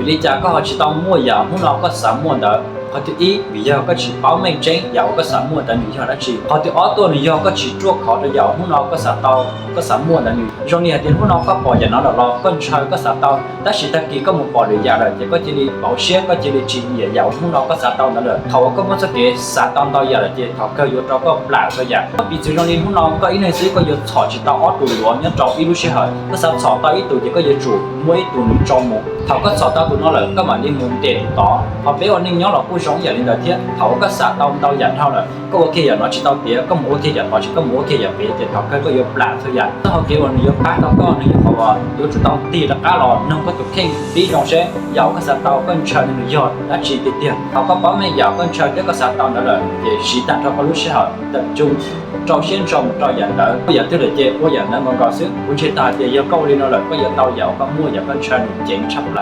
Vim li cas koj ho tsis tau muaj yam hnub no koj xav muaj ntawd? Qhov thib ib, vim yog koj tsis paub meej tseeb yam uas koj xav muaj ntawd nws yog dab tsi. Qhov thib ob tuaj nws yog koj tsis ruaj khov rau yam hnub no koj xav tau, koj xav muaj ntawd nws zoo li hais tias hnub no koj pom yam no lawm los koj ntshaw koj xav tau, tab sis tag kis koj mus pom lwm yam lawm ces koj cia li pauv siab, koj cia li tsis nyiam yam uas hnub no koj xav tau ntawd lawm. Thaum uas koj muaj txoj kev xav tau ntau yam lawm ces thaum kawg yuav rau koj plam txhua yam. Koj piv txwv zoo li hnub no koj ib leeg xwb koj yuav txhom tsis tau ob tug luav nyob rau ib lub sij hawm. Koj xav txhom tau ib tug ces koj yuav tsum muab ib tug nws tso mus. Thaum koj txhom tau tus no lawm koj mam li mus ntes tus tod. Hos peb ua neej nyob los kuj zoo ib yam li ntawd thiab, thaum uas koj xav tau ntau yam dhau lawm, koj ua kiag yam no tsis tau tiav, koj mus ua kiag yam tod, koj mus ua kiag yam pem ces thaum kawg koj yuav plam txhua yam. Txoj hau kev uas nws yuav pab tau koj nws yog qhov uas yuav tsum tau tig rov qab los nug koj tus kheej tib zoo seb yam uas koj xav tau koj ntshaw nws yog dab tsi tiag tiag. Thaum koj paub meej yam koj ntshaw thiab koj xav tau ntawd lawm ces siv tag nrho koj lub sij hawm tab tug rau siab ntso mus rau yam ntawd. Muaj yam twg lawm ces ua yam ntawd nkaus nkaus xwb. Kuv ntseeg tau hais tias yog koj ua li no lawm koj yuav tau yam uas koj muaj, yam koj ntshaw nws ceev tshaj plaws.